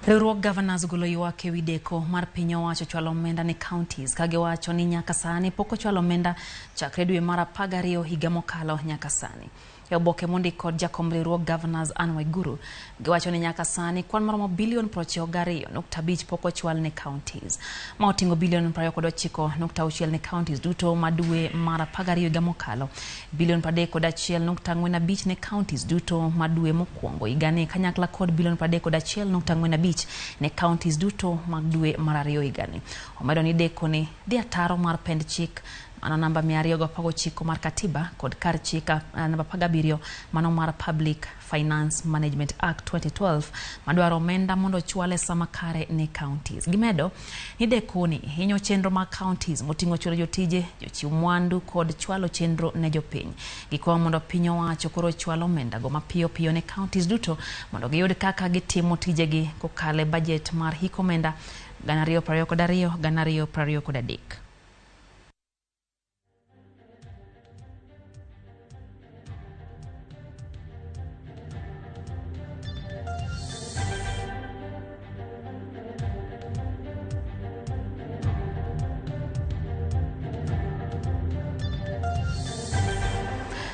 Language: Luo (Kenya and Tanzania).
Riwruog Governors golo ywak ewi deko mar piny owacho chwalo omenda ne counties ka giwacho ni nyaka sani pok ochwal omenda chakre dwe mar 12 higa mokalo nyaka sani. E oboke mondik kod jakom riwruog Governors Anne Waiguru, giwacho ni nyaka sani kwan maromo bilion 92.5 pok ochwal ne counties. Ma oting'o bilion 29.6 ne counties duto ma dwe mar 12 higa mokalo, bilion 31.45 ne counties duto ma dwe mokwongo higani kanyakla kod bilion 31.45 ne counties duto mag dwe mar ariyo higani. Omedo ni deko ni dhi ataro mar pend chik mano namba 219 mar katiba kod kar chik namba 17 mano mar Public Finance Management Act 2012 madwaro omenda mondo ochwal e sama kare ne counties. Gimedo ni dekoni hinyo chenro mag counties moting'o chulo jotije, jochiw mwandu kod chwalo chenro ne jopiny. Gikwayo mondo piny owacho koro ochwal omenda go mapiyo piyo ne counties duto mondo giyud kaka gitimo tijegi kokalo e bajet mar hik omenda 2022 2023.